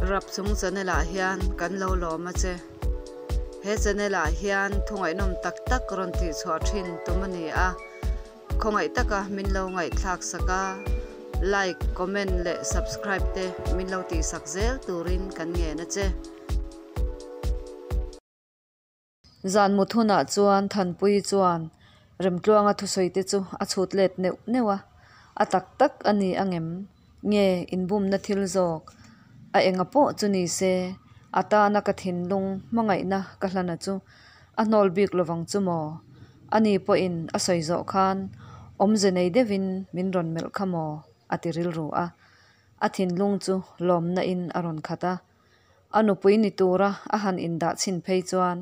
Rapchung channel ah hian kan lo lawm a che. He channel ah hian thu ngaihnawm tak tak rawn tih chhuah thin tum a ni a. Khawngaih taka min lo ngaihthlak sak a, like, comment leh subscribe te min lo tih sak zel turin kan ngen a che. Zan mut hunah chuan Thanpuii chuan Remtluanga thusawi te chu a chhut let neuh neuh a, a tak tak a ni angem? Nge inbumna thil zawk? A enga pawh chu ni se, a tana ka thinlung hmangaihna ka hlana chu a hnawl bik lovang chu maw? Ani pawhin a sawi zawh khan awmze nei deuhin min rawn melh kha maw? a ti rilru a, a thinlung chu lawmna in a rawn khat a. A nupui ni tura a han indah chhin phei chuan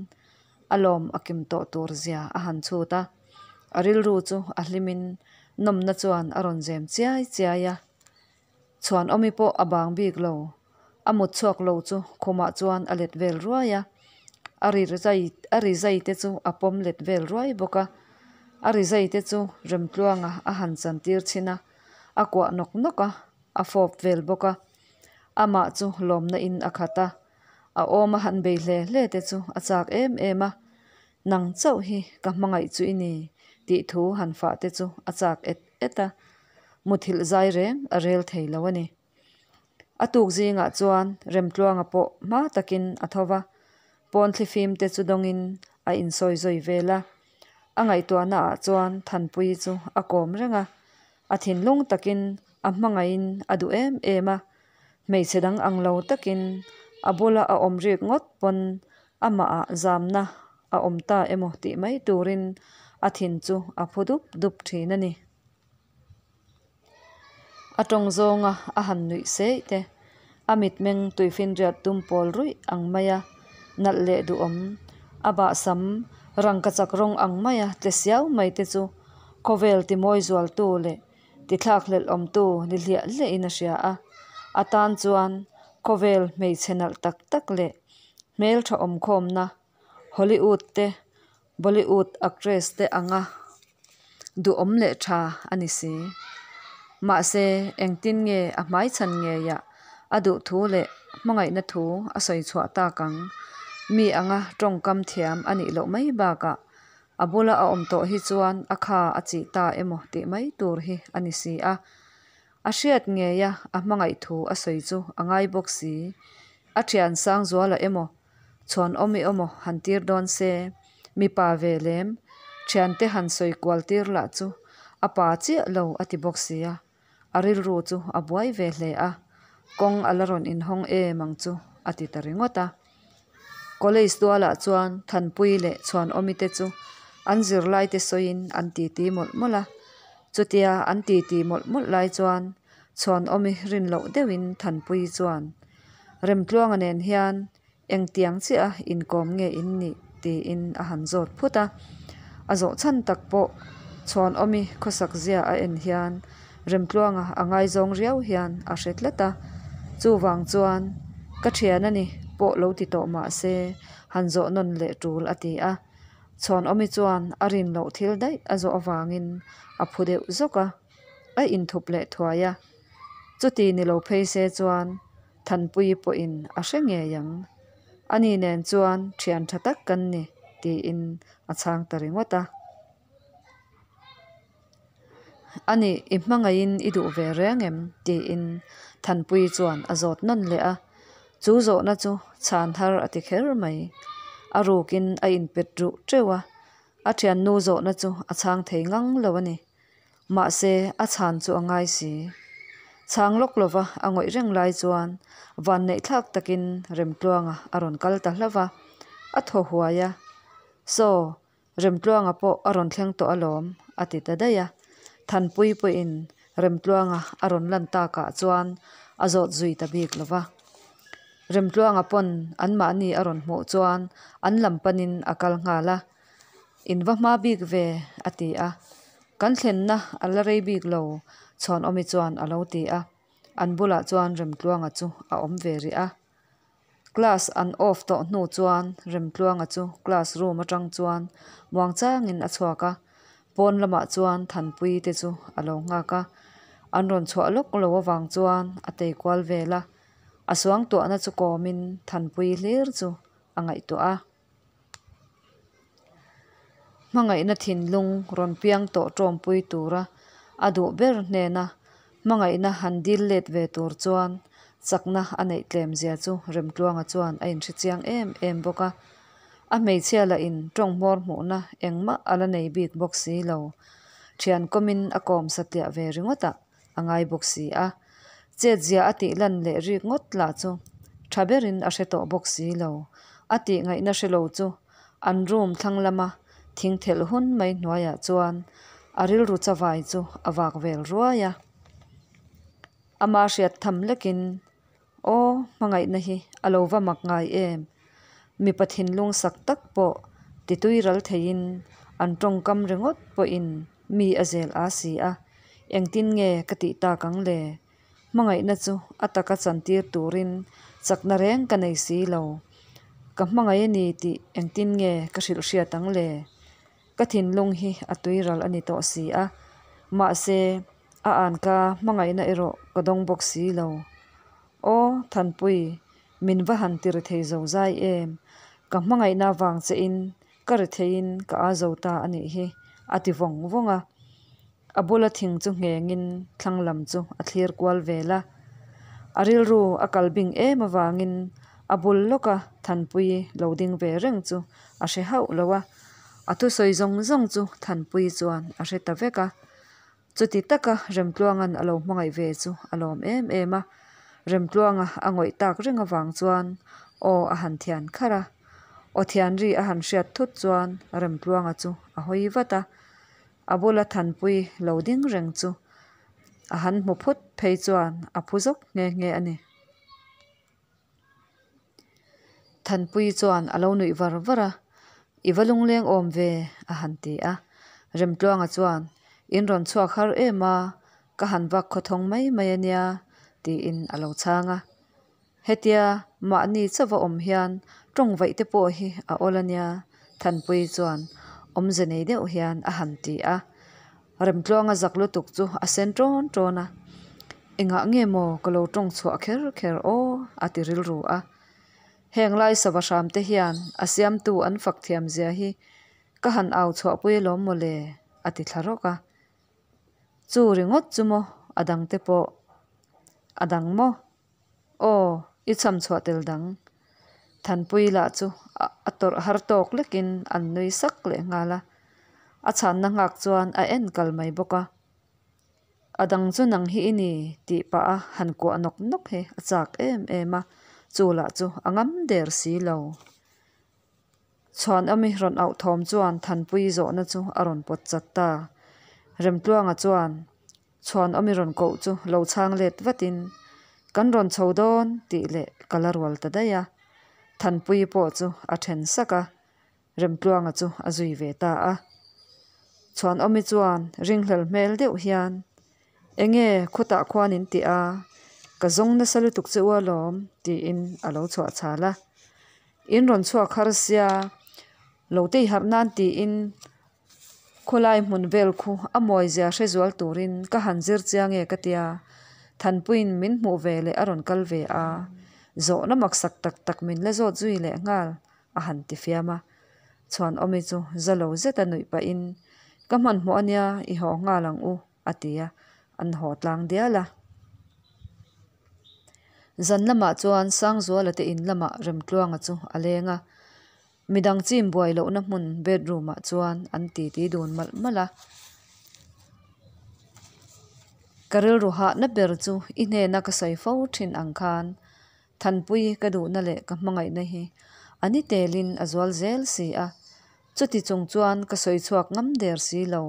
a lawm a kim tawh tur zia a han chhut a, a rilru chu a hlimin nawmna chuan a rawn zem chiai chiai a. Chhuanawmi pawh a bang bik lo, a mut chhuak lo chu khumah chuan a let vel ruai a, a ri zai a ri zai te chu a pawm let vel ruai bawk a, a ri zai te chu Remtluanga a han chantir chhin a, a kuah nawk nawk a, a fawp vel bawk a. Amah chu lawmna in a khat a, a awm a han bei hle hle te chu a chak em em a, nang chauh hi ka hmangaih chu i ni tih thu han fah te chu a chak et et a, muthilh zai reng a rel thei lo a ni. A tuk zingah chuan Remtluanga pawh hma takin a tho va, pawn thlifim te chu dawngin a insawi zawi vel a, a ngaihtuahna ah chuan Thanpuii chu a kawm reng a, a thinlung takin A hmangaihin a duh em em a, hmeichhe dang ang lo takin a bula a awm rik ngawt pawn amahah zamna a awm ta emaw tih mai turin a thin chu a phu dup dup thin a ni. A tawng zawnga a han nuih seih te, a mitmeng tuifinriat tum pawl ruih ang maia nalh leh duhawm, a bahsam rangkachak rawng ang maia tle siau mai te chu khawvel timawi zualtu leh Tithlak hlelh awmtu ni hliah hliahin a hria a, a tan chuan khawvel hmeichhe nalh tak tak leh hmeltha awmkhawmna Hollywood te Bollywood actress te anga duhawm leh tha a ni si. Mahse, engtin nge a hmaichhan ngeiah a duh thu leh hmangaihna thu a sawi chhuah tak ang? Mi anga tawngkam thiam a nih loh mai bakah A bula a awm tawh hi chuan a kha a chih ta emaw tih mai tur hi a ni si a. A hriat ngei a, a hmangaih thu a sawi chu a ngai bawk si. A thian Sangzuala emaw, Chhuanawmi emaw han tir dawn se, mipa ve lem, thiante han sawi kual tir lah chu a pa chiah lo a ti bawk si a. A rilru chu a buai ve hle a, kawng a la rawn inhawng em ang chu a ti ta ringawt a. College tualah chuan Thanpui leh Chhuanawmi te chu an zirlai te sawiin an titi mawlh mawlh a. Chutia an titi mawlh mawlh lai chuan Chhuanawmi rin loh deuhin Thanpui chuan, Remtluanga nen hian Engtiang chiah a inkawm nge in nih? tiin a han zawt phut a. A zawh chhan tak pawh Chhuanawmi khawsak zia a en hian Remtluanga a ngaizawng riau hian a hre tlat a. Chuvang chuan ka thian a ni pawh lo ti tawh mah se han zawh nawn leh tul a ti a. Chhuanawmi chuan a rin loh thil daih a zawh avangin a phu deuh zawk a, a inthup leh thuai a. Chuti ni lo phei se chuan Thanpuii pawhin a hre ngei ang. Ani nen chuan thian tha tak kan ni, tiin a chhang ta ringawt a. Ani, i hmangaihin i duh ve reng em? tiin Thanpuii chuan a zawt nawn leh a. Chu zawhna chu chhan har a ti kher mai. A rukin a inpet ruh teuh a, a thiannu zawhna chu a chhang thei ngang lo a ni. Mahse, a chhan chu a ngai si. Chhang lawk lova a ngawih reng lai chuan vanneihthlak takin Remtluanga a rawn kal ta hlauh va, a thaw huai a. Saw, Remtluanga pawh a rawn thleng tawh alawm, a ti ta daih a. Thanpui pawhin Remtluanga a rawn lan takah chuan a zawt zui ta bik lo va. Remtluanga pawn anmahni a rawn hmuh chuan an lam panin a kal nghal a. In va hma bik ve, a ti a. Kan thlenna a la rei bik lo, Chhuanawmi chuan a lo ti a. An bulah chuan Remtluanga chu a awm ve rih a. Class an off tawh hnu chuan Remtluanga chu class room atang chuan muangchangin a chhuak a. Pawn lamah chuan Thanpuii te chu a lo nghak a. An rawn chhuah lawk lo avang chuan a tei kual vel a. A suangtuahna chu kawmin Thanpuii hlir chu a ngaihtuah a. Hmangaihna thinlung rawn piang tawh tawmpui tura a duh ber hnena hmangaihna han dil let ve tur chuan chakna a neih tlem zia chu Remtluanga chuan a inhre chiang em em bawk a. A hmeichhia lahin tawng hmawr hmuhna engmah a la nei bik bawk si lo. Thian kawmin a kawm satliah ve ringawt ah a ngai bawk si a. Chetzia a tih lan leh rik ngawt lah chu tha berin a hre tawh bawk si lo. A tih ngaihna hre lo chu an room thlang lama thing thelh hun mai hnuaiah chuan a rilru chavai chu a vak vel ruai a. Ama hriat tham lekin, Aw, hmangaihna hi a lo va mak ngai em? Mipa thinlung sak tak pawh titui ral theiin an tawngkam ringawt pawhin mi a zel a si a, engtin nge ka tih tak ang le? Hmangaihna chu a taka chantir turin chakna reng ka nei si lo. Ka hmangaih a ni tih engtin nge ka hrilh hriat ang le? Ka thinlung hi a tuiral a ni tawh si a, mahse a anka hmangaihna erawh ka dawng bawk si lo. Aw, Thanpui, min va han ti rethei zo zai em? Ka hmangaihna vang che in ka retheiin ka aa zo ta a nih hi, a ti vawng vawng a. A bula thing chu nghengin thlang lam chu a thlir kual vel a. A rilru a kal bing em avangin a bul lawka Thanpuii lo ding ve reng chu a hre hauh lo a. A thusawi zawng zawng chu Thanpuii chuan a hre ta vek a. Chuti taka Remtluanga'n a lo hmangaih ve chu a lawm em em a. Remtluanga a ngawih tak reng avang chuan aw a han thian kharh a. Aw thian ri a han hriat thut chuan Remtluanga chu a hawi vat a. A bula Thanpui lo ding reng chu a han hmu phut phei chuan a phu zawk nghe nghe a ni. Thanpui chuan a lo nuih var var a, I va lungleng awm ve a han ti a. Remtluanga chuan, In rawn chhuak har em a, ka han vak khawthawng mai mai a nia tiin a lo chhang a. Hetia mahni chauh a awm hian tawng vaih te pawh hi a awl a nia, Thanpuii chuan awmze nei deuh hian a han ti a. Remtluanga zak lutuk chu a sen ṭawn ṭawn a, Engah nge maw ka lo tawng chhuah kher kher aw a ti rilru a. Heng lai sava hram te hian a siamtu an fak thiam zia hi ka han au chhuahpui alawm maw le a ti thla rawk a. Chu ringawt chu maw a dang te pawh a dang maw? Aw, i chham chhuah tel dang. Thanpui lah chu a tawrh har tawk lekin an nui sak leh nghal a. A chhanna nghak chuan a en kal mai bawk a. A dang chu nang hi i ni tih pah a han kuah nawk nawk hi a chak em em a, chu lah chu a ngam der si lo. Chhuanawmi rawn auh thawm chuan Thanpui zawhna chu a rawn pawt chat ta. Remtluanga chuan Chhuanawmi rawn koh chu lo chhang let vatin, Kan rawn chho dawn tih leh ka la rual ta daih a. Thanpuii pawh chu a then sak a, Remtluanga chu a zui ve ta a. Chhuanawmi chuan ringhlel hmel deuh hian, Enge khutah khuan in tih a, ka zawng nasa lutuk che u alawm tiin a lo chhuah chhal a. In rawn chhuak har sia, lo tei harh nan tiin Khawlai hmun vel khu a mawizia hre zual turin ka han zir chiang e ka tia, Thanpuiin min hmuh ve leh a rawn kal ve a, zawhna maksak tak tak min la zawt zui leh nghal a han ti fiam a. Chhuanawmi chu za lo zeta nuih pahin, Ka hmanhmawh a nia, i haw nghal ang u a ti a, an haw tlang dial a. Zan lamah chuan Sangzuala te in lamah Remtluanga chu a leng a. Midang chim buai lohna hmun bedroom ah chuan an titi dun malh malh a. Ka rilru hahna ber chu i hnena ka sawi fo thin ang khan Thanpui ka duhna leh ka hmangaihna hi a ni telin a zual zel si a. Chuti chung chuan ka sawi chhuak ngam der si lo.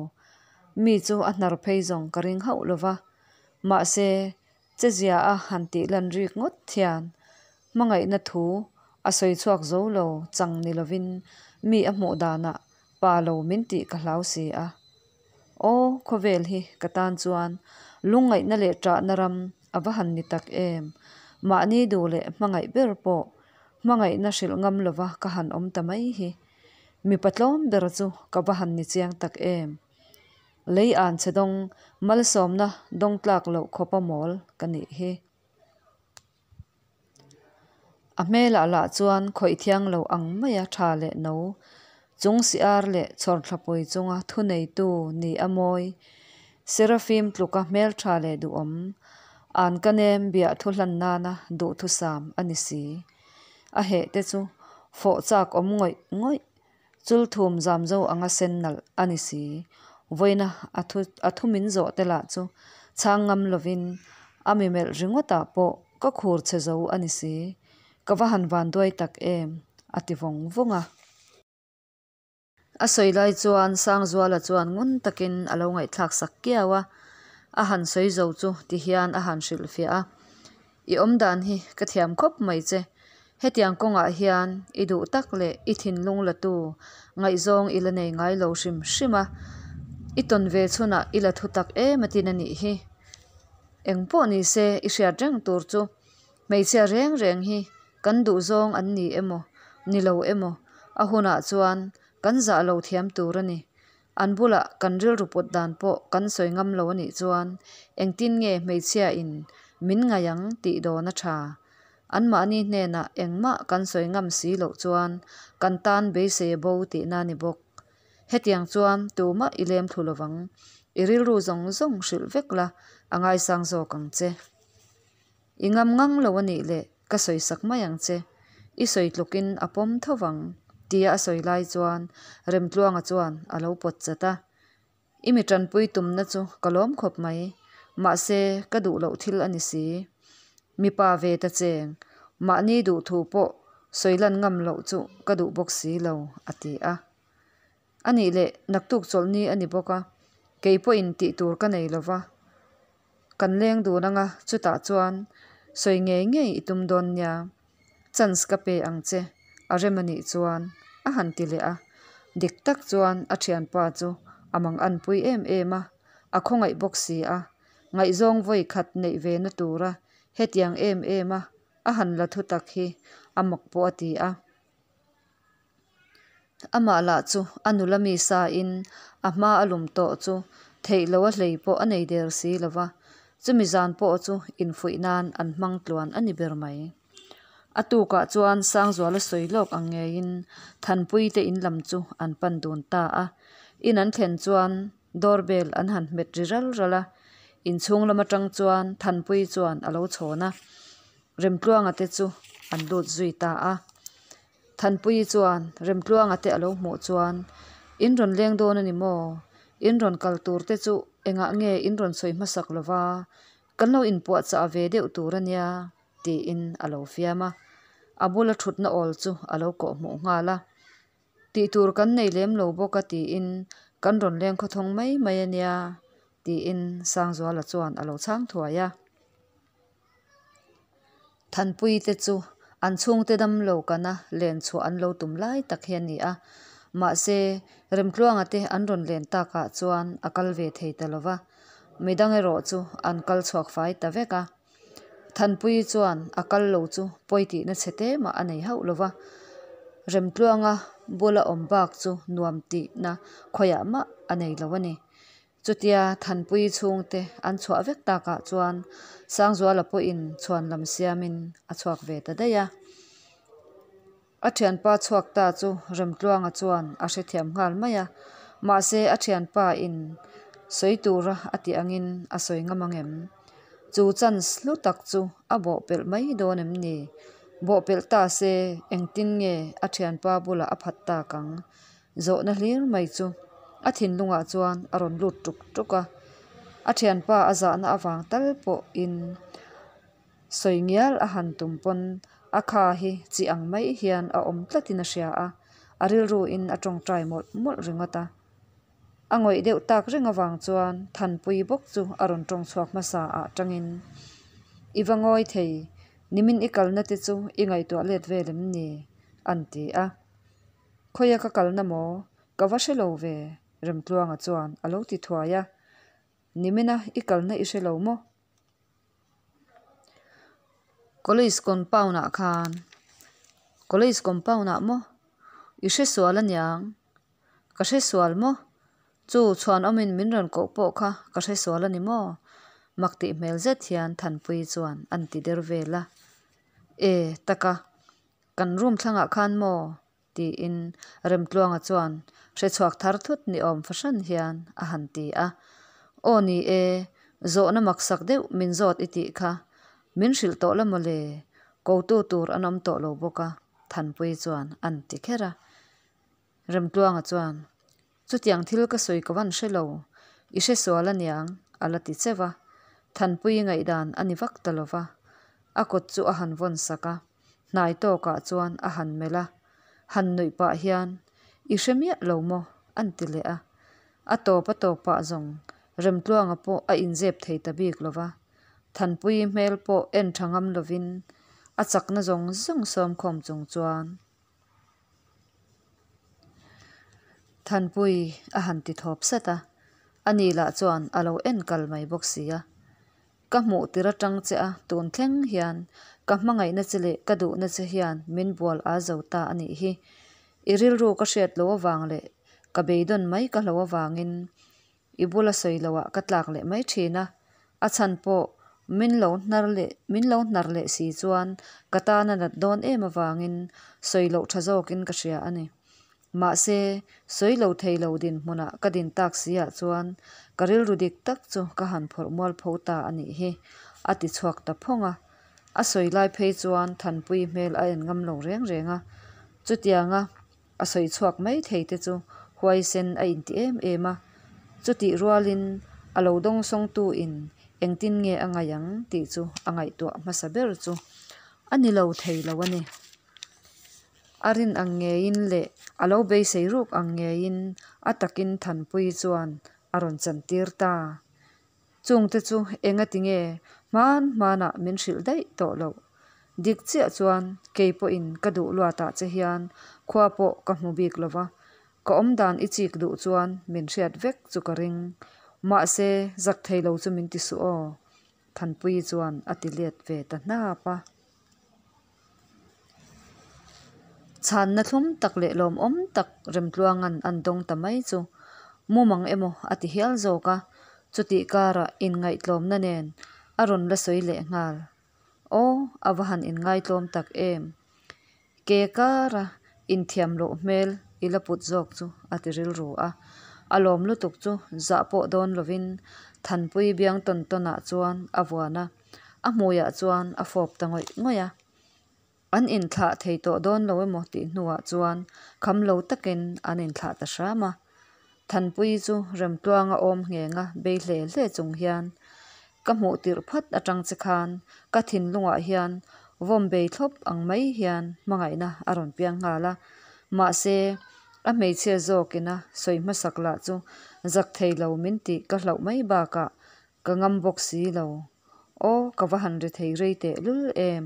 Mi chu a hnar phei zawng ka ring hauh lova. Mahse, chezia a han tih lan rik ngawt hian Hmangaihna thu a sawi chhuak zo lo chang ni lovin mi a hmuh danah pa lo min tih ka hlau si a. Aw, khawvel hi ka tan chuan lungngaihna leh ṭahna ram a va han ni tak em. Mahni duh leh hmangaih ber pawh hmangaihna hrilh ngam lova ka han awm ta mai hi mipa tlawm ber chu ka va han ni chiang tak em. Lei an chhe dawng malsawmna dawng tlak loh khawpa mawl ka nih hi. A hmelah lah chuan khawih thiang lo ang maia tha leh no, chung si-ar leh chhawrthlapui chunga thuneitu ni a mawi, Serafim tluka hmeltha leh duhawm, an ka nem biahthu hlan nana duhthusam a ni si. A heh te chu fawh chak awm ngawih ngawih, chul thum zam zo anga sen nalh a ni si. Vawiina a thu min zawh te lah chu chhang ngam lovin a mi melh ringawtah pawh ka khur chhe zo a ni si. Ka va han vanduai tak em! a ti vawng vawng a. A sawi lai chuan Sangzuala chuan ngun takin a lo ngaihthlak sak kiau a, a han sawi zo chu ti hian a han hrilhfiah a, I awmdan hi ka thiam khawp mai che, hetiang kawngah hian i duh tak leh i thinlung latu ngaihzawng i la nei ngai lo hrim hrim a, i tawn ve chhunah i la thu tak em atin a nih hi. Engpawh ni se i hriat reng tur chu Hmeichhia reng reng hi kan duhzawng an ni emaw, ni lo emaw, a hunah chuan kan zah lo thiam tur a ni. An bulah kan rilru put dan pawh kan sawi ngam lo a nih chuan engtin nge hmeichhia in min ngaih ang tih dawn a tha. Anmahni hnenah engmah kan sawi ngam si loh chuan kan tan beisei a bo tihna a ni bawk. Hetiang chuan tumah i lem thlu lovang. I rilru zawng zawng hrilh vek la, a ngaisang zawk ang che. I ngam ngang lo a nih leh ka sawi sak mai ang che, i sawi tlukin a pawm tho vang, tia a sawi lai chuan Remtluanga chuan a lo pawt chat a. I mi tanpui tumna chu ka lawm khawp mai, mahse ka duh loh thil a ni si. Mipa ve ta cheng, mahni duhthu pawh sawi lan ngam loh chu ka duh bawk si lo, a ti a. A nih leh naktuk chawlhni a ni bawk a, kei pawhin tih tur ka nei lo va, Kan leng dun anga chutah chuan sawi ngei ngei i tum dawn nia, chance ka pe ang che a rem a nih chuan a han ti leh a, dik tak chuan a thianpa chu a mang anpui em em a, a khawngaih bawk si a, ngaihzawng vawi khat neih ve na tura hetiang em em a a han la thu tak hi a mak pawh a ti a. Amah lah chu a nula mi sa in a hma a lum tawh chu theih loh a hlei pawh a nei der si lo va, chumi zan pawh chu infuih nan an hmang tluan a ni ber mai. A tukah chuan Sangzuala sawi lawk ang ngeiin Thanpui te in lam chu an pan dun ta a, in an thlen chuan door bell an han hmet ri ral ral a, inchhung lam atang chuan Thanpui chuan a lo chhawn a, Remtluanga te chu an lut zui ta a. Thanpuii chuan Remtluanga te a lo hmuh chuan, In rawn leng dawn a ni maw? In rawn kal tur te chu engah nge in rawn sawi hmasak lo va? Kan lo inpuahchah ve deuh tur a nia, tiin a lo fiam a. A bula thutna awl chu a lo kawhhmuh nghal a. Tih tur kan nei lem lo bawk a tiin kan rawn leng khawthawng mai mai a nia, tiin Sangzuala chuan a lo chhang thuai a. Thanpui te chu an chhungte damlo kana len chhuah an lo tum lai tak hi a ni a, mahse Remtluanga te an rawn len takah chuan a kal ve thei ta lo va, midang erawh chu an kal chhuak fai ta vek a. Thanpui chuan a kal lo chu pawi tihna chhe te mah a nei hauh lo va, Remtluanga bula awm bak chu nuam tihna khawiah mah a nei lo a ni. Chutia Thanpui chhungte an chhuah vek takah chuan Sangzuala pawhin chhuan lam siamin a chhuak ve ta daih a. A thianpa chhuak ta chu Remtluanga chuan a hrethiam nghal mai a, mahse a thianpa in sawi tura a tih angin a sawi ngam ang em? Chu chance hlu tak chu a bawhpelh mai dawn em ni? Bawhpelh ta se engtin nge a thianpa bulah a phat tak ang? Zawhna hlir mai chu a thinlungah chuan a rawn lut tuk tuk a, a thianpa a zahna avang tal pawhin sawi ngial a han tum pawn a kha hi chi ang mai hian a awm tlatin a hria a, a rilruin a tawngtai mawlh mawlh ringawt a. A ngawih deuh tak reng avang chuan Thanpui bawk chu a rawn tawng chhuak hmasa ah tangin, I va ngawi thei, nimin i kalna te chu i ngaihtuah let vel em ni? an ti a. Khawia ka kalna maw? Ka va hre lo ve, Remtluanga chuan a lo ti thuai a. Nimina i kalna i hre lo maw? College compound ah khan. College compound ah maw? I hre sual aniang. Ka hre sual maw? Chu chhuanawmin min rawn koh pawh kha ka hre sual a ni maw? Mak tih hmel zet hian Thanpuii chuan an ti der vel a. E, taka. Kan room thlangah khan maw? tiin Remtluanga chuan hrechhuak thar thut ni awm fahran hian a han ti a. Aw ni e, zawhna maksak deuh min zawt i tih kha min hrilh tawh la mawle, kotu tur an awm tawh lo bawk a Thanpuii chuan a'n ti kher a. Remtluanga chuan, Chutiang thil ka sawi ka van hre lo, i hre sual aniang a la ti cheu a. Thanpuii ngaihdan a ni vak ta lo va, a kut chu a han vawn sak a, hnai tawkah chuan a han melh a, han nuih pah hian, I hre miah lo maw? a'n ti leh a. A tawp a tawpah zawng Remtluanga pawh a inzep thei ta bik lo va, Thanpuii hmel pawh en tha ngam lovin a chakna zawng zawng sawmkhawm chung chuan, Thanpui a han ti thawp sat a, ani lah chuan a lo en kal mai bawk si a. Ka hmuh tir atang che a, tun thleng hian ka hmangaihna che leh ka duhna che hian min bual a zo ta a nih hi. I rilru ka hriat loh avang leh ka beidawn mai ka hloh avangin I bula sawi loah ka tlak leh mai thin a, a chhan pawh min lo hnar leh min lo hnar leh si chuan ka tan a nat dawn em avangin sawi loh tha zawkin ka hria a ni. Mahse, sawi lo thei lo dinhmunah ka din tak si ah chuan ka rilru dik tak chu ka han phawrh mual pho ta a nih hi, a ti chhuak ta phawng a. A sawi lai phei chuan Thanpui hmel a en ngam lo reng reng a, chutianga A sawi chhuak mai thei te chu huaisen a inti em em a, chutih rualin a lo dawngsawngtu in engtin nge a ngaih ang tih chu a ngaihtuah hmasa ber chu a ni lo thei lo a ni. A rin ang ngeiin leh a lo beisei ruk ang ngeiin a takin Thanpuii chuan a rawn chantir ta. Chungte chu engati nge hman hmanah min hrilh daih tawh loh. Dik chiah chuan kei pawhin ka duh luatah che hian khua pawh ka hmu bik lo va, ka awmdan i chik duh chuan min hriat vek chu ka ring. Mahse, zak thei lo chu min ti suh aw, Thanpuii chuan a ti let ve ta hnap a. Chhanna thlum tak leh lawmawm tak Remtluanga'n an dawng ta mai chu mumang emaw a ti hial zawk a, chutih karah inngaihtlawmna nen a rawn la sawi leh nghal. Aw, a va han inngaitlawm tak em! Ke kara inthiam loh hmel i la put zawk chu a ti rilru a, a lawm lutuk chu zah pawh dawn lovin Thanpui biang tawn tawnah chuan a vuan a. A hmuiah chuan a fawp ta ngawih ngawih a. An inthlah thei tawh dawn lo emaw tih hnuah chuan kham lo takin an inthlah ta hram a. Thanpuii chu Remtluanga awm nghenga bei hle hle chung hian, Ka hmuh tirh phat atang che khan ka thinlungah hian vawm bei thlawp ang mai hian hmangaihna a rawn piang nghal a. Mahse, a hmeichhia zawkina sawi hmasak lah chu zak thei lo min tih ka hlauh mai bakah Ka ngam bawk si lo. Aw, ka va han ri thei rei teh lul em.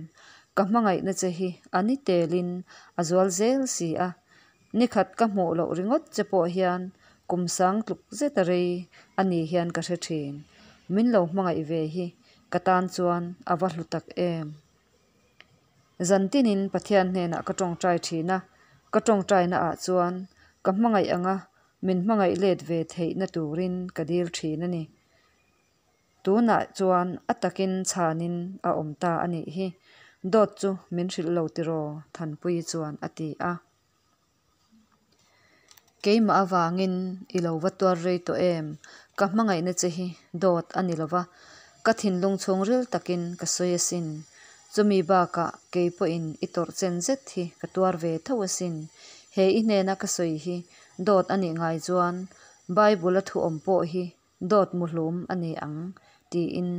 Ka hmangaihna che hi a ni telin a zual zel si a. Nikhat ka hmuh loh ringawt che pawh hian kum sang tluk zeta rei a ni hian ka hre thin. Min lo hmangaih ve hi ka tan chuan a va hlu tak em. Zan tinin Pathian hnenah ka tawngtai thin a, ka tawngtaina ah chuan ka hmangaih anga min hmangaih let ve theihna turin ka dil thin a ni. Tunah chuan a takin chhanin a awm ta a nih hi. Dawt chu min hrilh lo tiraw? Thanpuii chuan a ti a. Keimah avangin i lo va tuar rei tawh em? Ka hmangaihna che hi dawt a ni lova, ka thinlung chhungril takin ka sawi asin. Chumi bakah kei pawhin i tawrh chen zet hi ka tuar ve tho asin. He i hnena ka sawi hi dawt a nih ngai chuan Bible-a thu awm pawh hi dawt muhlum a ni ang, tiin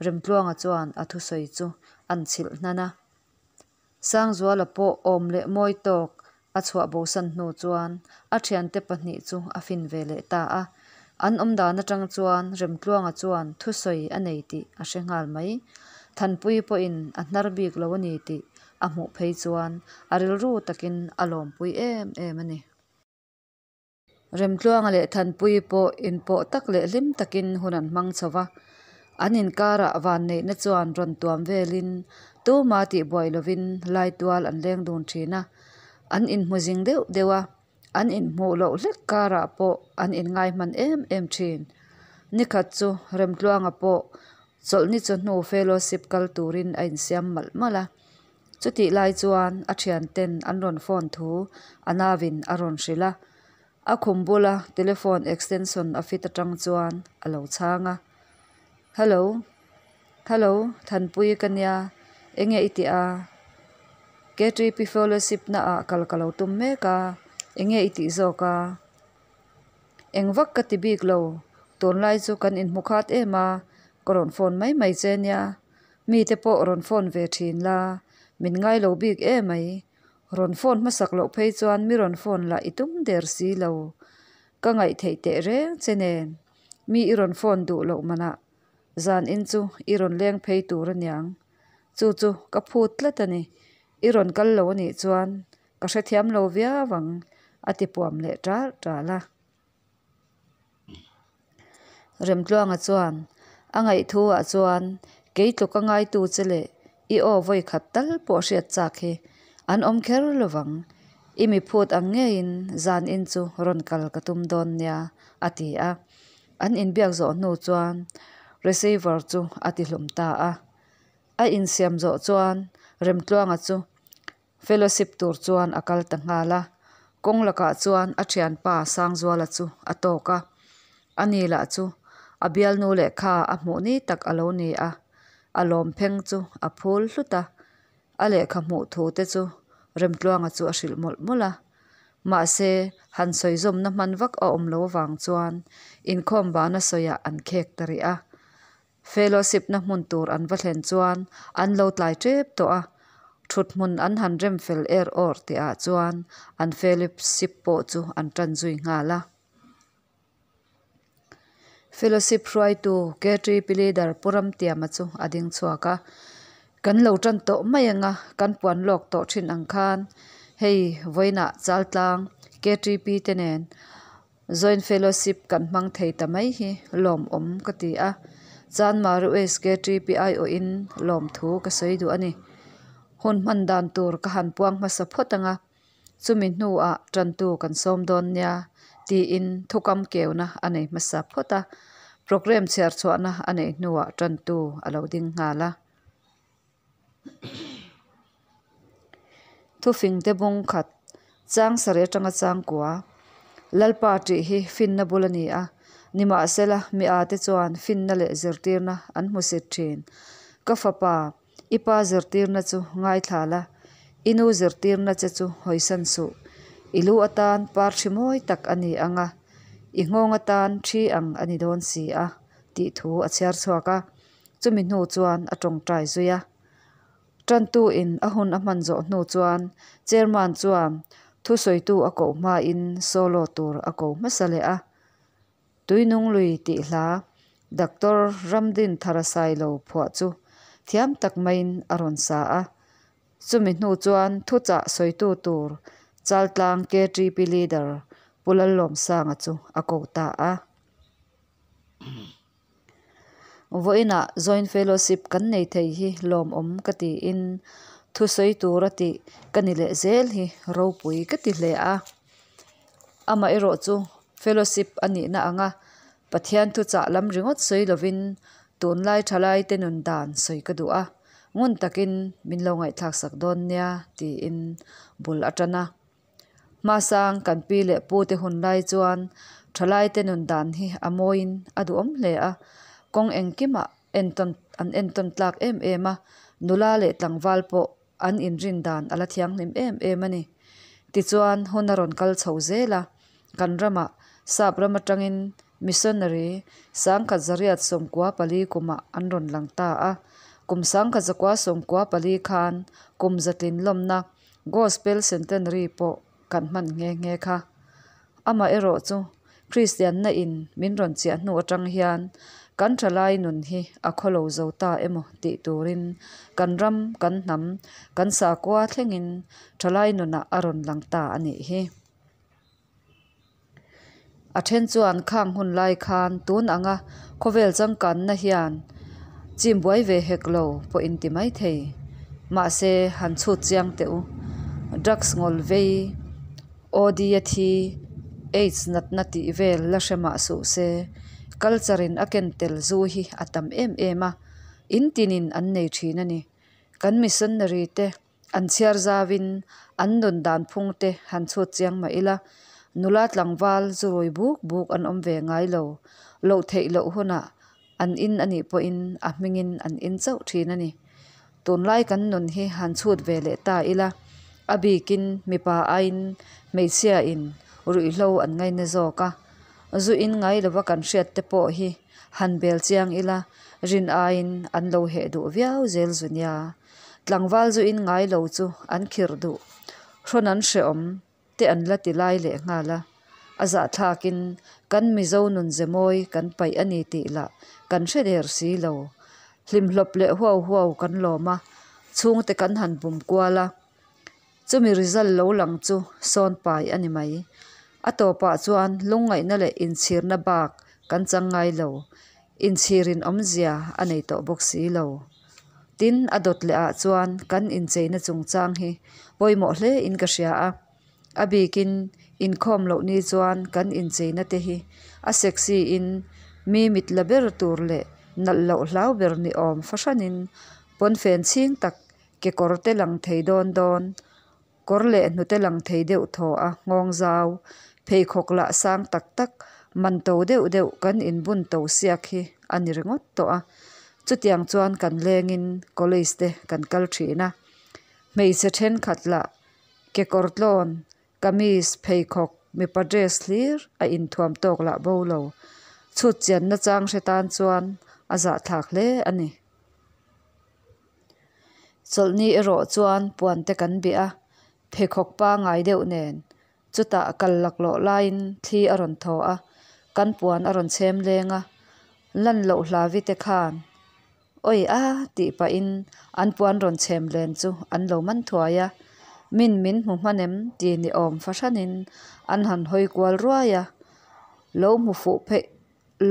Remtluanga chuan a thusawi chu an chhilh hnan a. Sangzuala pawh awm leh mawi tawk a chhuah bosan hnu chuan a thiante pahnih chu a fin ve leh ta a. An awmdan atang chuan Remtluanga chuan thusawi a nei tih a hre nghal mai. Thanpuii pawhin a hnar bik lo a ni tih a hmuh phei chuan a rilru takin a lawmpui em em a ni. Remtluanga leh Thanpuii pawh inpawh tak leh hlim takin hun an hmang chho va. An inkarah vanneihna chuan rawn tuam velin tuma tihbuai lovin laitual an leng dun thin a. An inhmu zing deuh deuh a, an inhmuh loh hlek karah pawh an inngai hman em em thin. Nikhat chu Remtluanga pawh chawlhni chawhnu fellowship kal turin a insiam malh malh a. Chutih lai chuan a thianten an rawn phone thu a nauin a rawn hrilh a. A khum bula telephone extension a fit atang chuan a lo chhang a. Hello. Hello, Thanpui ka nia, enge i tih a? KTP fellowship na ah kal ka lo tum mek a, enge i tih zawk a? Eng vak ka ti bik lo, tunlai chu kan inhmu khat em a, ka rawn phone mai mai che nia. Mite pawh rawn phone ve thin la, min ngai lo bik emai. Rawn phone hmasak loh phei chuan mi rawn phone lah i tum der si lo. Ka ngaih theih teh reng che nen, mi i rawn phone duh loh manah zan in chu i rawn leng phei tur aniang. Chu chu ka phut tlat a ni. I rawn kal lo anih chuan ka hrethiam lo viau ang, a ti puam leh ṭal ṭal a. Remtluanga chuan a ngaihthuah chuan kei tluk a ngaitu che leh i aw vawi khat tal pawh hriat chak hi an awm kher lovang. I mi phut ang ngeiin zan in chu rawn kal ka tum dawn nia, a ti a. An inbiak zawh hnu chuan receiver chu a ti hlum ta a. A insiam zawh chuan Remtluanga chu Fellowship tur chuan a kal ta nghal a, kawng lakah chuan a thianpa Sangzuala chu a tawk a. Ani lah chu a bialnu lehkha a hmuh ni tak a lo ni a, a lawm pheng chu a phul hlut a. A lehkha hmuh thu te chu Remtluanga chu a hrilh mawlh mawlh a. Mahse, han sawi zawmna hman vak a awm lo avang chuan inkhawm bana sawiah an khek ta rih a. Fellowship-na hmun tur an va thlen chuan an lo tlai tep tawh a, thut hmun an han rem fel er awr tihah chuan an fellowship pawh chu an tan zui nghal a. Fellowship hruaitu KTP Leader Pu Ramtiama chu a ding chhuak a, Kan lo tan tawh mai ang a, kan puan lawk tawh thin ang khan hei vawiinah Chaltlang KTP te nen Joint Fellowship kan hmang thei ta mai hi lawmawm ka ti a, Chanmari SKTP aiawhin lawmthu ka sawi duh a ni. Hun hman dan tur ka han puang hmasa phawt ang a, chumi hnuah tantu kan sawm dawn nia tiin thukam keuna a nei hmasa phawt a, programme chhiar chhuahna a neih hnuah tantu a lo ding nghal a. Thufingte bung khat, chang sarih atanga chang kua, Lalpa tih hi finna bul a ni a, nimahsela mi ate chuan finna leh zirtirna an hmu sit thin. Ka fapa, i pa zirtirna chu ngaithla la, i nu zirtirna che chu hawisan suh. I lu atan par thi mawi tak a ni ang a, i nghawng atan thi ang a ni dawn si a, tih thu a chhiar chhuak a. Chumi hnu chuan a tawngtai zui a. Tantu in a hun a hman zawh hnu chuan Chairman chuan thusawitu a koh hmain solo tur a ko hmasa leh a. Tuinung lui tih hla Doctor Ramdin Tharasailo phuah chu thiam tak maiin a rawn sa a. Chumi hnu chuan thuchah sawitu tur Chaltlang KTP Leader Pu Lallawmsanga chu a ko ta a. Vawiinah Joint Fellowship kan nei thei hi lawmawm ka tiin thusawi tura tih ka ni leh zel hi ropui ka ti hle a. Amaherawh chu Fellowship a nihna anga Pathian thuchah lam ringawt sawi lovin tunlai thalaite nun dan sawi ka duh a, ngun takin min lo ngaihthlaksak dawn nia tiin bul a tan a. Hmasang kan pi leh pu te hun lai chuan thalaite nun dan hi a mawiin a duhawm hle a, kawng engkimah entawn an entawn tlak em em a, nula leh tlangval pawh an inrin dan a la thianghlim em em a ni. Tichuan hun a rawn kal chho zel a, kan ramah sap ram atangin missionary sangkhat zariat 94 kumah an rawn lang ta a, kum sangkhat 994 khan kum zatlin lawmna Gospel Centenary pawh kan hman nghe nghe kha. Amaherawh chu Kristianna in min rawn chiah hnu atang hian kan thalai nun hi a khawlo zo ta emaw tih turin kan ram, kan hnam, kan sakhua thlengin thalai nunah a rawn lang ta a nih hi. A then chuan khang hun lai khan tun anga khawvel changkanna hian chim buai ve hek lo pawh in ti mai thei. Mahse han chhut chiang teh u. Drugs ngawl vei, OD a thi, AIDS natna tih vel la hre mah suh se, culture in a ken tel zu hi a tam em em a, in tinin an nei thin a ni. Kan missionary te. An chhiar zauin an nun dan phung te han chhut chiang mah ila, nula tlangval zu rui buk buk an awm ve ngai lo. Loh theih loh hunah an in a nih pawhin a hmingin an in chauh thin a ni. Tunlai kan nun hi han chhut ve leh ta ila, a bikin mipa aiin hmeichhiain ruihhlo an ngaina zawk a, zu in ngai lova kan hriat te pawh hi han bel chiang ila rin aiin an lo heh duh viau zel zu nia. Tlangval zu in ngai lo chu an khirh duh, hrawn an hreawm te an la ti lai leh nghal a. A zahthlakin kan Mizo nun ze mawi kan paih a ni tih lah kan hre der si lo. Hlimhlawp leh huau huau kan lawm a, chhungte kan han bum kual a. Chumi result lo lang chu sawn pai a ni mai. A tawpah chuan lungngaihna leh inchhirna bak kan chang ngai lo. Inchhirin awmzia a nei tawh bawk si lo. Tin, a dawt leh ah chuan kan incheina chungchang hi pawimawh hle in ka hria a. A bikin inkhawm loh ni chuan kan incheina te hi a sexy in mi mit la ber tur leh nalh loh hlau ber ni awm fahranin pawnfen chhing tak kekawr te lang thei dawn dawn, kawr leh hnute lang thei deuh thaw a nghawng zau, pheikhawk lah sang tak tak, man to deuh deuh kan inbun to siak hi a ni ringawt tawh a. Chutiang chuan kan lengin college te kan kal thin a. Hmeichhe thenkhat lah kekawr tlawn, kamis, pheikhawk, mipa dress hlir a inthuam tawk lah bo lo. Chhut chianna chang hre tan chuan a zahthlak hle a ni. Chawlhni erawh chuan puan te kan bih a, pheikhawk pangai deuh nen. Chutah kal laklawh laiin thli a rawn thaw a, kan puan a rawn chhem leng a. Lan loh hlavi te khan Awi a tih pahin an puan rawn chhem len chu an lo man thuai a. Min min hmu hman em ti ni awm fahranin an han hawi kual ruai a. Lo hmu fuh phei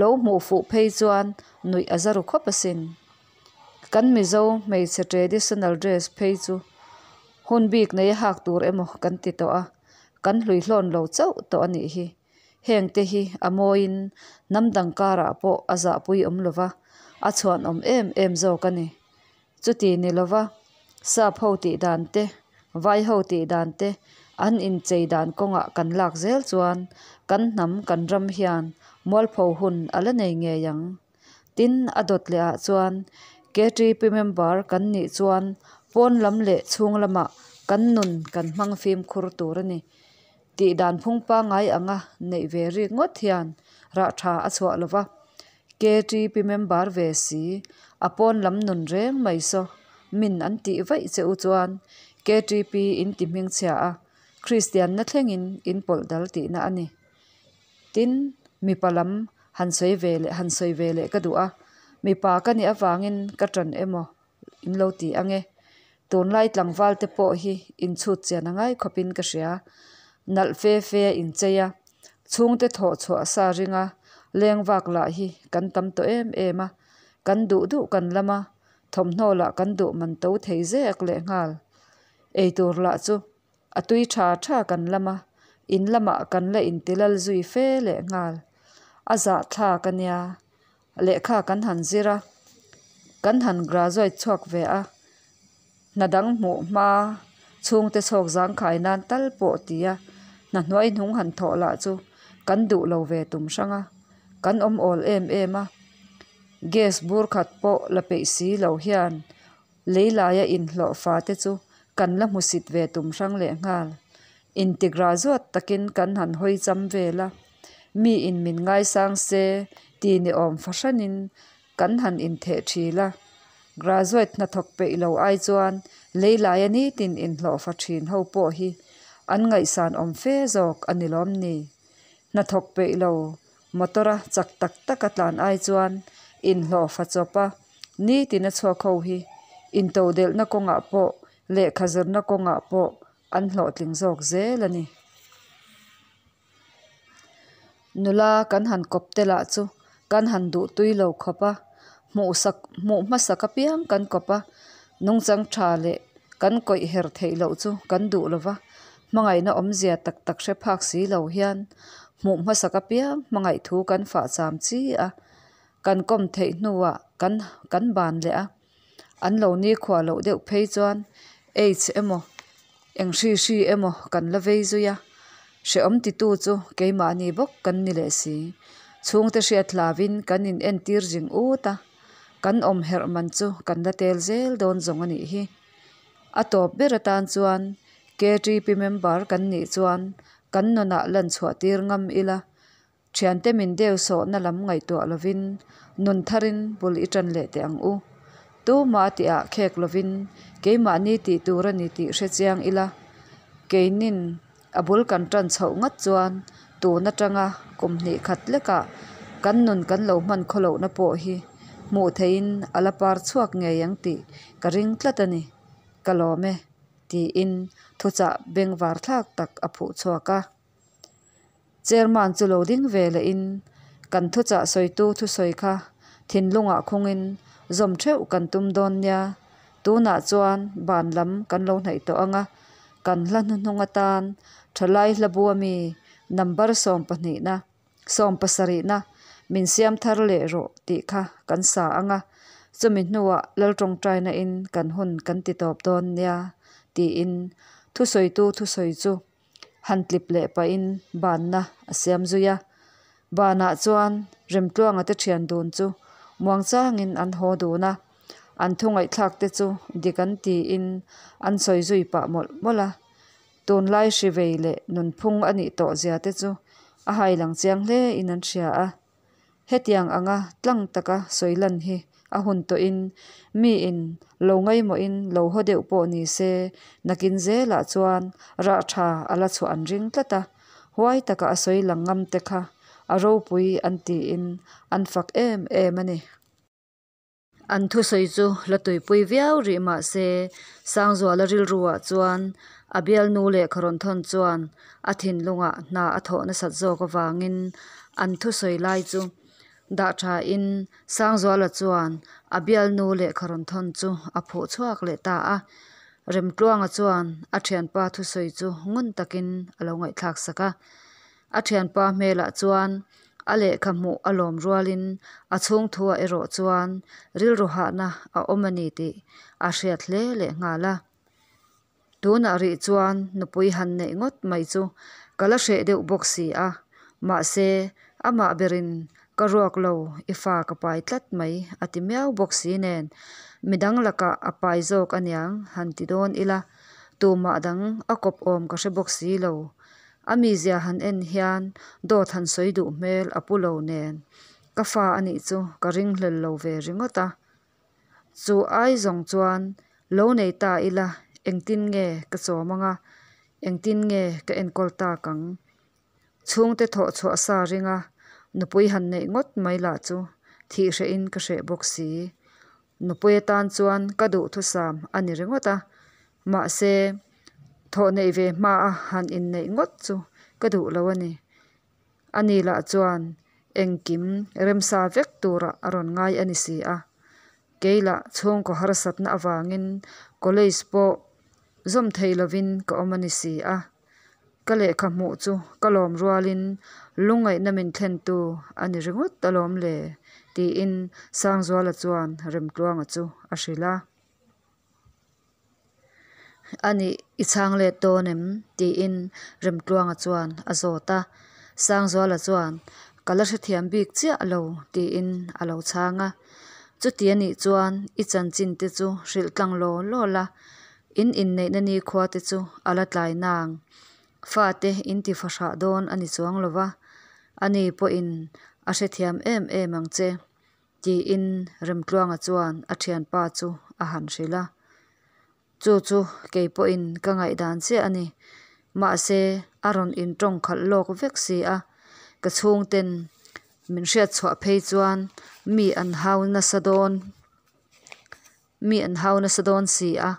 lo hmuh fuh phei chuan nuih a za ru khawp asin. Kan Mizo hmeichhe traditional dress phei chu hun bik nei a hak tur emaw kan ti tawh a, kan hluihlawn lo chauh tawh a nih hi. Heng te hi a mawiin hnam dang karah pawh a zahpui awm lova, a chhuanawm em em zawk a ni. Chuti ni lova, sap ho tih dan te, vai ho tih dan te, an inchei dan kawngah kan lak zel chuan kan hnam kan ram hian mualpho hun a la nei ngei ang. Tin, a dawt leh ah chuan KTP member kan nih chuan pawn lam leh chhung lamah kan nun kan hmang fimkhur tur a ni. Tih dan phung pangngai anga neih ve rik ngawt hian rah tha a chhuah lova, KTP member ve si, a pawn lam nun reng mai saw min an tih vaih che u chuan KTP in ti hmingchhia a, Kristianna thlengin in pawlh dal tihna a ni. Tin, mipa lam han sawi ve leh han sawi ve leh ka duh a, mipa ka nih avangin ka ṭan emaw in lo ti ang e. Tunlai tlangval te pawh hi inchhut chian a ngai khawpin ka hria. Nalh fe fe a inchei a, chhungte thawh chhuah sa ringa leng vak lah hi kan tam tawh em em a, kan duh duh kan lam a, thawmhnaw lah kan duh man to thei zek lehnghal. Eitur lah chu A tui tha tha kan lam a, in lamah kan la intilal zui fe leh nghal. A zahthlak a nia, lehkha kan han zir a, kan han graduate chhuak ve a, hna dang hmuh hma chhungte chhawk zangkhai nan tal pawh tia hna hnuai hnung han thawh lah chu kan duh lo ve tum hrang a, kan awm awl em em a. Gas bur khat pawh la peih si lo hian Leilaia inhlawh fate chu kan la hmusit ve tum hrang leh nghal. Intigra zuat takin kan han hawi cham vel a, mi in min ngaisang se ti ni awm fahranin kan han intheh thil a. Graduate hnathawk peih lo ai chuan leilaia nitin inhlawh fa thin ho pawh hi an ngaihsan awm fe zawk a ni lawm ni? Hnathawk peih lo Motor-a chak tak taka tlan ai chuan inhlawhfa chawpa nitin a chhuak ho hi intodelhna kawngah pawh lehkha zirna kawngah pawh an hlawhtling zawk zel a ni. Nula kan han kawp te lah chu kan han duh tui lo khawp a, hmuhsak hmuh hmasak apiang kan kawp a, nungchang tha leh kan kawih her theih loh chu kan duh lo va, hmangaihna awmzia tak tak hre phak si lo hian hmuh hmasak apiang hmangaih thu kan fah cham chi a, kan kawm theih hnuah kan kan ban leh a, an lo nikhua loh deuh phei chuan Aids emaw eng hri hri emaw kan la vei zui a, hrehawm titu chu keimahni bawk kan ni leh si. Chhungte hriat hlauvin kan in entir zing ut a, kan awm herh man chu kan la tel zel dawn zawng a nih hi. A tawp ber atan chuan KTP member kan nih chuan kan nunah lan chhuah tir ngam ila, Thiante min deu sawhna lam ngaihtuah lovin nun tharin bul i tan leh teh ang u. Tuma tihah khek lovin keimahni tih tur a ni tih hre chiang ila, keinin a bul kan tan chhoh ngat chuan tun atanga kum hnih khat lekah kan nun kan lo hman khawlohna pawh hi hmuh theihin a la par chhuak ngei ang tih ka ring tlat a ni. Ka lawm e, tiin thuchah bengvar thlak tak a phuh chhuak a. Chairman chu lo ding ve lehin kan thuchah sawitu thusawi kha thinlungah khungin zawm theuh kan tum dawn nia. Tunah chuan ban lam kan lo hnaih tawh ang a, kan hla hnuhnung atan thalai hlabu ami number sawmpahnihna, sawmpasarihna min siam thar leh rawh tih kha kan sa ang a, chumi hnuah Lal tawngtaina in kan hun kan ti tawp dawn nia tiin thusawitu thusawi chu han tlip leh pahin banna a siam zui a. Banah chuan Remtluanga te thian dun chu muangchangin an haw dun a, an thu ngaihthlak te chu dik an tiin an sawi zui pah mawlh mawlh a. Tunlai hri vei leh nunphung a nih tawh zia te chu a hailang chiang hle in an hria a. Hetiang anga tlang taka sawi lan hi a hun tawhin miin lo ngaimawhin lo haw deuh pawh ni se nakin zelah chuan rah tha a la chhuah an ring tlat a, huai taka a sawi lang ngam te kha a ropui an tiin an fak em em a ni. An thusawi chu la tuipui viau rih mah se Sangzuala rilruah chuan a bialnu lehkha rawn thawn chuan a thinlungah hna a thawh nasat zawk avangin an thusawi lai chu dah thain Sangzuala chuan a bialnu lehkha rawn thawn chu a phuh chhuak leh ta a. Remtluanga chuan a thianpa thusawi chu ngun takin a lo ngaihthlak sak a. A thianpa hmelah chuan a lehkha hmuh a lawm rualin a chhung thuah erawh chuan rilru hahna a awm a ni tih a hriat hle leh nghal a. Tunah rih chuan nupui han neih ngawt mai chu ka la hreh deuh bawk si a, mahse amah berin ka ruak lo i fa ka pai tlat mai a ti miau bawk si nen midang lakah a pai zawk aniang han ti dawn ila tumah dang a kawp awm ka hre bawk si lo. A mizia han en hian dawt han sawi duh hmel a pu lo nen ka fa a nih chu ka ringhlel lo ve ringawt a. Chu ai zawng chuan lo nei ta ila engtin nge ka chawm ang a, engtin nge ka enkawl tak ang? Chhungte thawh chhuah sa ringa nupui han neih ngawt mai lah chu thih hrehin ka hreh bawk si. Nupui atan chuan ka duhthusam a ni ringawt a, mahse thawh neih ve hmaa han inneih ngawt chu ka duh lo a ni. Ani lah chuan engkim remsa vek turah a rawn ngai a ni si a. Kei lah chhungkaw harsatna avangin college pawh zawm thei lovin ka awm a ni si a. Ka lehkha hmuh chu ka lawm rualin lungngaihna min thlentu a ni ringawt alawm le tiin Sangzuala chuan Remtluanga chu a hrilh a. A nih i chhang let dawn em? tiin Remtluanga chuan a zawt a. Sangzuala chuan ka la hrethiam bik chiah lo tiin a lo chhang a. Chuti a nih chuan i chanchin te chu hrilh tlang law law la, In inneihna nikhua te chu a la tlai nang. Fate in ti fahrah dawn a ni chuang lo va, ani pawhin a hrethiam em em ang che, tiin Remtluanga chuan a thianpa chu a han hrilh a. Chu chu kei pawhin ka ngaihdan chiah a ni. Mahse, a rawn intawng khalh lawk vek si a, ka chhungten min hriatchhuah phei chuan mi an hau nasa dawn. Mi an hau nasa dawn si a,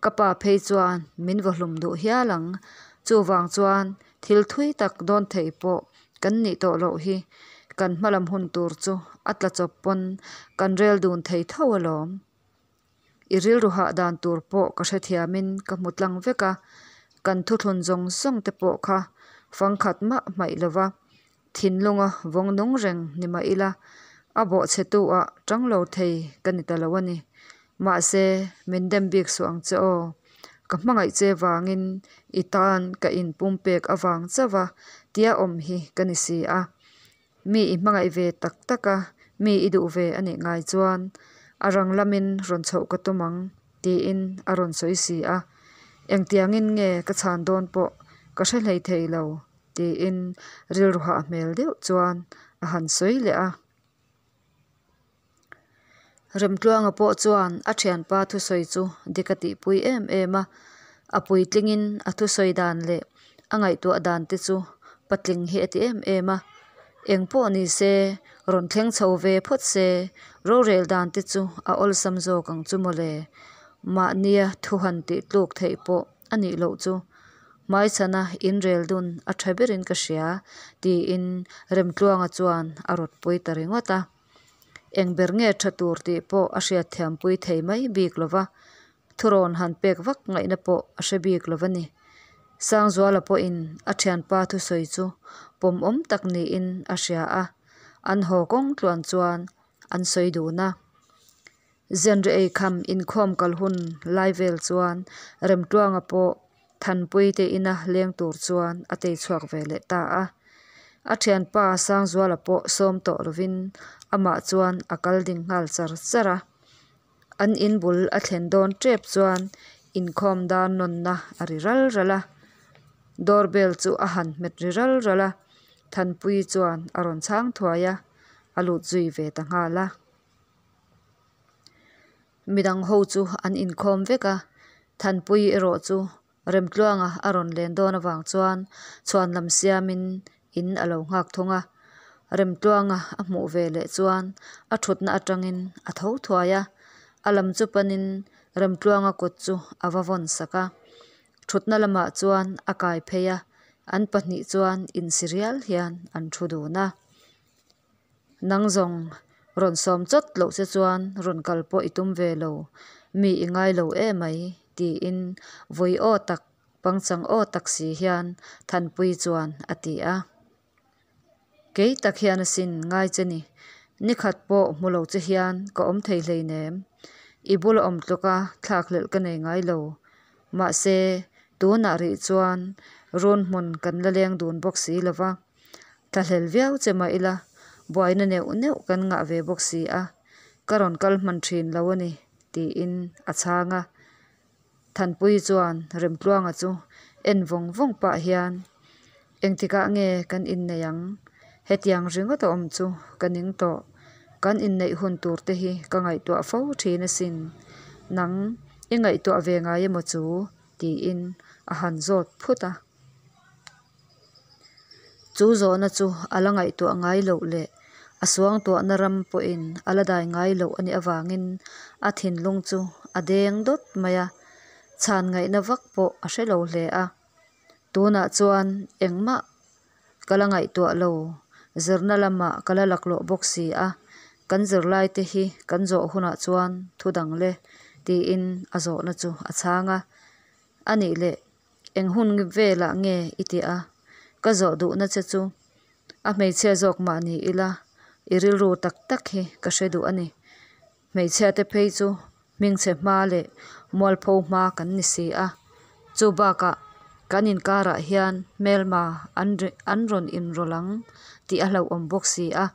ka pa phei chuan min vaw hlum duh hial ang. Chuvang chuan thil thui tak dawn thei pawh kan nih tawh loh hi kan hmalam hun tur chu a tla chawp pawn kan rel dun thei tho alawm. I rilru hah dan tur pawh ka hrethiamin ka hmu tlang vek a, kan thuthlun zawng zawng te pawh kha fangkhat mah hmaih lova Thinlunga vawng nung reng ni mah ila, a bawhchhetu ah tang lo thei ka ni ta lo a ni. Mahse, min dem bik suh ang che aw. Ka hmangaih che vangin i tan ka inpumpek avang chauh a tia awm hi ka ni si a. Mi i hmangaih ve tak tak a, mi i duh ve a nih ngai chuan a rang lamin rawn chhoh ka tum ang tiin a rawn sawi si a. Engtiangin nge ka chhan dawn pawh ka hre hlei thei lo tiin rilru hah hmel deuh chuan a han sawi leh a. Remtluanga pawh chuan a thianpa thusawi chu dik a tihpui em em a, a puitlingin a thusawi dan leh a ngaihtuah dan te chu patling hi a ti em em a. Eng pawh ni se rawn thleng chho ve phawt se rorel dan te chu a awlsam zawk ang chu mawle. Mahnia thu han tih tluk theih pawh a nih loh chu hmaichhana inrel dun a tha berin ka hria tiin Remtluanga chuan a rawtpui ta ringawt a. Eng ber nge tha tur tih pawh a hriatthiampui thei mai bik lo va, thurawn han pek vak ngaihna pawh a hre bik lo va ni. Sangzuala pawhin a thianpa thusawi chu pawmawm tak niin a hria a, an haw kawng tluan chuan an sawi dun a. Zanri eikham inkhawm kal hun lai vel chuan Remtluanga pawh Thanpui te ina leng tur chuan a tei chhuak ve leh ta a. A thianpa Sangzuala pawh sawm tawh lovin amah chuan a kal ding nghal char char a. An in bul a thlen dawn tep chuan inkhawm dar nawnna a ri ral ral a. Door bell chu a han hmet ri ral ral a, Thanpui chuan a rawn chhang thuai a, a lut zui ve ta nghal a. Midang ho chu an inkhawm vek a, Thanpui erawh chu Remtluanga a rawn len dawn avang chuan chhuan lam siamin in a lo nghak thung a. Remtluanga a hmuh ve leh chuan a thutna atangin a tho thuai a, a lam chu panin Remtluanga kut chu a va vawn sak a. Thutna lamah chuan a kai phei a, an pahnih chuan insi rial hian an thu dun a. Nang zawng rawn sawm chawt loh che chuan rawn kal pawh i tum ve lo, mi i ngai lo e mai, tiin vui aw tak, pangchang aw tak si hian Thanpui chuan a ti a. Kei tak hian asin ngai che ni, nikhat pawh hmu lo che hian ka awm thei hleinem, i bula awm tluka thlakhlelh ka nei ngai lo, mahse tunah rih chuan run hmun kan la leng dun bawk si lo va. Thlahlel viau che mah ila, buaina neuh neuh kan ngah ve bawk si a, ka rawn kal hman thin lo a ni, tiin a chhang a. Thanpui chuan Remtluanga chu en vawng vawng pah hian, Engtikah nge kan inneih ang? Hetiang ringawt a awm chu ka ning tawh. Kan inneih hun tur te hi ka ngaihtuah fo thin asin. Nang i ngaihtuah ve ngai emaw chu? tiin a han zawt phut a. Chu zawhna chu a la ngaihtuah ngai loh leh a suangtuahna ram pawhin a la dai ngai loh a nih avangin a thinlung chu a deng dawt mai a, chhan ngaihna vak pawh a hre lo hle a. Tunah chuan engmah ka la ngaihtuah lo, zirna lamah ka la laklawh bawk si a, kan zirlai te hi kan zawh hunah chuan thu dang le tiin a zawhna chu a chhang a. A nih leh Eng hun velah nge i tih a? Ka zawh duhna che chu a hmeichhia zawk mah ni ila i rilru tak tak hi ka hre duh a ni. Hmeichhia te phei chu hmingchhe hma leh mualpho hma kan ni si a. Chu bakah kan inkarah hian hmelma an an rawn inrawlh ang tih a hlauhawm bawk si a.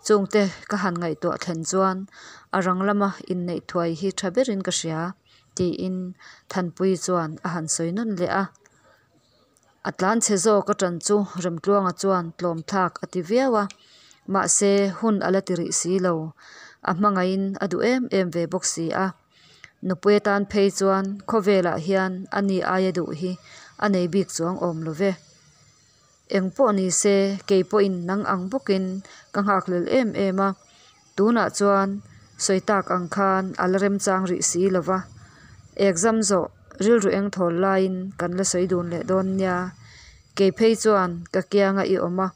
Chungte ka han ngaihtuah thlen chuan a rang lama inneih thuai hi tha berin ka hria. Tiin Thanpuii chuan a han sawi nawn leh a. A tlanchhe zawk a tan chu Remtluanga chuan tlawm thlak a ti viau a, mahse hun a la ti rih si lo. A hmangaihin a duh em em ve bawk si a. Nupui atan phei chuan khawvelah hian a ni aia duh hi a nei bik chuang awm lo ve. Eng pawh ni se kei pawhin nang ang bawkin ka nghakhlel em em a, tunah chuan sawi tak ang khan a la remchang rih si lo va, exam zawh rilru eng thawl laiin kan la sawi dun leh dawn nia. Kei phei chuan ka kianga i awm a,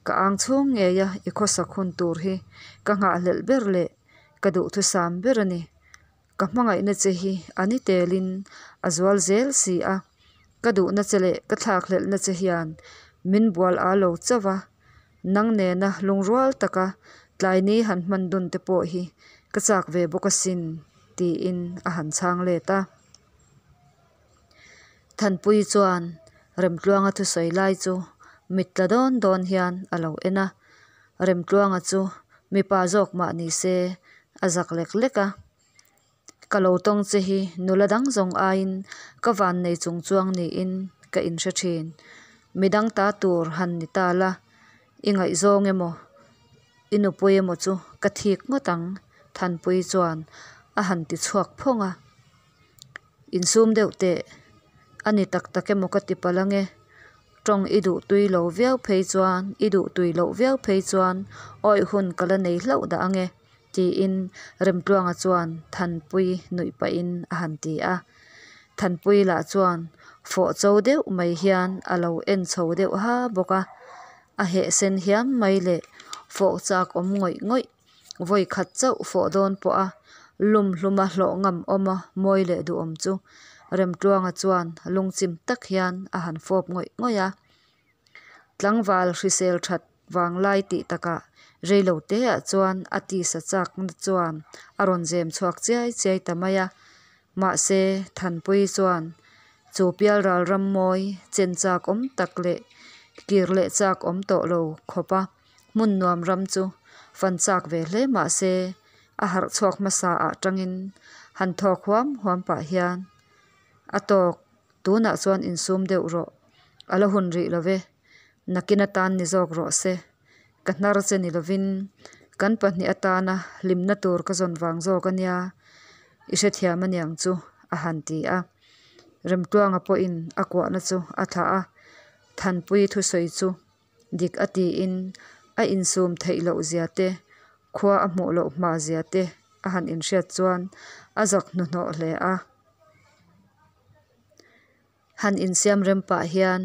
ka ang chhung ngeia i khawsak hun tur hi ka nghahhlelh ber leh ka duhthusam ber a ni. Ka hmangaihna che hi a ni telin a zual zel si a, ka duhna che leh ka thlakhlelhna che hian min bual a lo chauh a, nang nena lungrual taka tlaini han hman dun te pawh hi ka chak ve bawk asin, tiin a han chhang let a. Thanpuii chuan Remtluanga thusawi lai chu mit tla dawn dawn hian a lo en a, Remtluanga chu mipa zawk mah ni se a zak lek lek a. Ka lo tawng che hi nula dang zawng aiin ka vannei chung chuang niin ka inhre thin. Midang ta tur han ni ta la, i ngaihzawng emaw i nupui emaw chu ka thik ngawt ang Thanpuii chuan a han ti chhuak phawng a. Insum deuh teh, a ni tak tak emaw ka ti palh ange. Tawng i duh tui lo viau phei chuan, i duh tui loh viau phei chuan awih hun ka la nei hlauh dah ange tiin Remtluanga chuan Thanpuii nuih pahin a han ti a. Thanpuii lah chuan fawh cho deuh mai hian a lo en chho deuh ha bawk a. A heh sen hiam mai leh fawh chak awm ngawih ngawih vawi khat chauh fawh dawn pawh a lum hluma hlawh ngam awma mawi leh duhawm chu Remtluanga chuan lungchim tak hian a han fawp ngawih ngawih a. Tlangval hrisel that vanglai tih takah reilo teah chuan a tisa chakna chuan a rawn zem chhuak chiai chiai ta mai a. Mahse, Thanpuii chuan chu pialral ram mawi chen chak awm tak leh kir leh chak awm tawh lo khawpa hmun nuam ram chu fan chak ve hle mahse, a harh chhuak hmasa ah tangin han thawk huam huam pah hian a tawk tunah chuan insum deuh rawh a la hun rih lo ve, nakin atan ni zawk rawh se, ka hnar che ni lovin kan pahnih atana hlimna tur ka zawn vang zawk a nia, i hrethiam aniang chu a han ti a. Remtluanga pawhin a kuahna chu a thlah a, Thanpuii thusawi chu dik a tiin a insum theih loh zia te, khua a hmuh loh hma zia te a han inhriat chuan a zak hnuhnawh hle a. Han insiam rem pah hian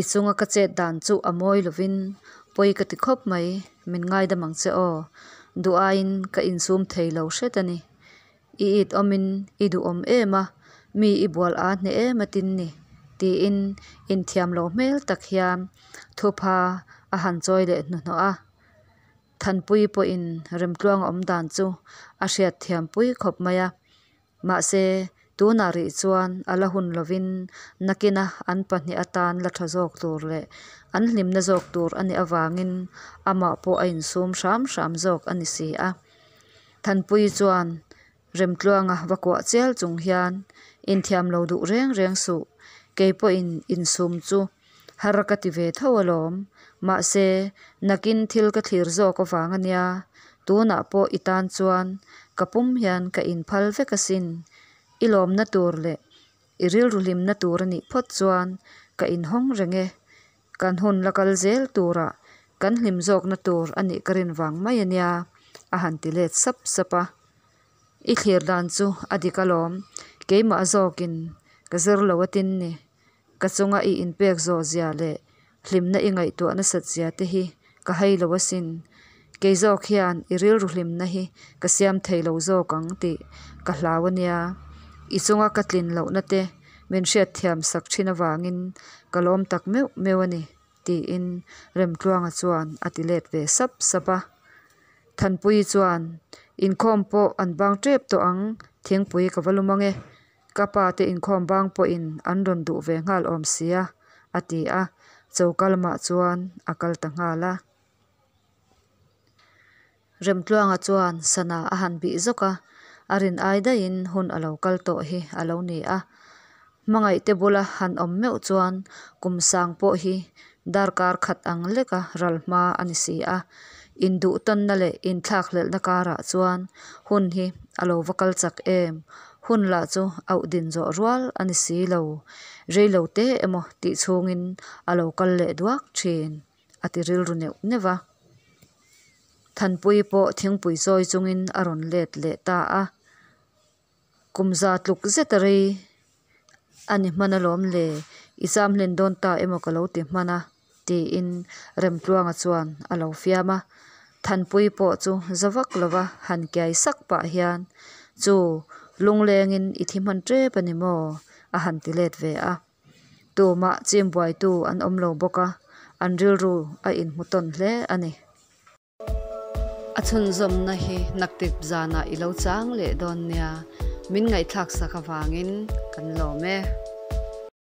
i chunga ka chet dan chu a mawi lovin pawi ka ti khawp mai, min ngaidam ang che aw, duh aiin ka insum thei lo hret a ni. I it awmin i duhawm em a, mi i bual aa hneh em a tin ni, tiin inthiam lo hmel tak hian thupha a han chawi leh hnuhnawh a. Thanpuii pawhin Remtluanga awm dan chu a hriatthiam pui khawp mai a. Mahse, tunah rih chuan a la hun lovin nakina an pahnih atan la tha zawk tur leh an hlimna zawk tur a nih avangin amah pawh a insum hram hram zawk a ni si a. Thanpuii chuan Remtluanga va kuah chial chung hian inthiam lo duh reng reng suh, kei pawhin insum chu har ka ti ve tho alawm. Mahse, nakin thil ka thlir zawk avang a nia, tunah pawh i tan chuan ka pum hian ka inphal vek asin. I lawmna tur leh i rilru hlimna tur a nih phawt chuan ka inhawng reng e. Kan hun la kal zel turah kan hlim zawkna tur a nih ka rin vang mai a nia, a han ti let sap sap a. I thlir dan chu a dik alawm, keimah zawkin ka zir lo atin ni. Ka chunga i inpek zawh zia leh hlimna i ngaihtuah nasat zia te hi ka hai lo asin. Kei zawk hian i rilru hlimna hi ka siam thei lo zawk ang tih ka hlau a nia. I chunga ka tlin lohna te min hriatthiam sak thin avangin ka lawm tak meuh meuh a ni, tiin Remtluanga chuan a ti let ve sap sap a. Thanpuii chuan, Inkhawm pawh an bang tep tawh ang, thingpui ka va lum ang e. Ka pa te inkhawm bang pawhin an rawn duh ve nghal awm sia, a ti a, choka lamah chuan a kal ta nghal a. Remtluanga chuan sana a han bih zawk a, a rin ai daihin hun a lo kal tawh hi a lo ni a. Hmangaihte bula han awm meuh chuan kum sang pawh hi darkar khat ang leka ral hma a ni si a. Induhtawnna leh inthlakhlelhna karah chuan hun hi a lo va kal chak em? Hun lah chu auh din zawh rual a ni si lo. Reilo te emaw tih chhungin a lo kal leh duak thin, a ti rilru neuh neuh a. Thanpuii pawh thingpui chawi chungin a rawn let leh ta a. Kum za tluk zet a rei a ni hman alawm le, i cham hlen dawn ta emaw ka lo ti hman a, tiin Remtluanga chuan a lo fiam a. Thanpuii pawh chu za vak lova han kiai sak pah hian, Chu, lunglengin i thi hman tep a ni maw? a han ti let ve a. Tumah chim buaitu an awm lo bawk a, an rilru a inhmu tawn hle a ni. A chhunzawmna hi naktip zanah i lo chang leh dawn nia, min ngaihthlak sak avangin kan lawm e.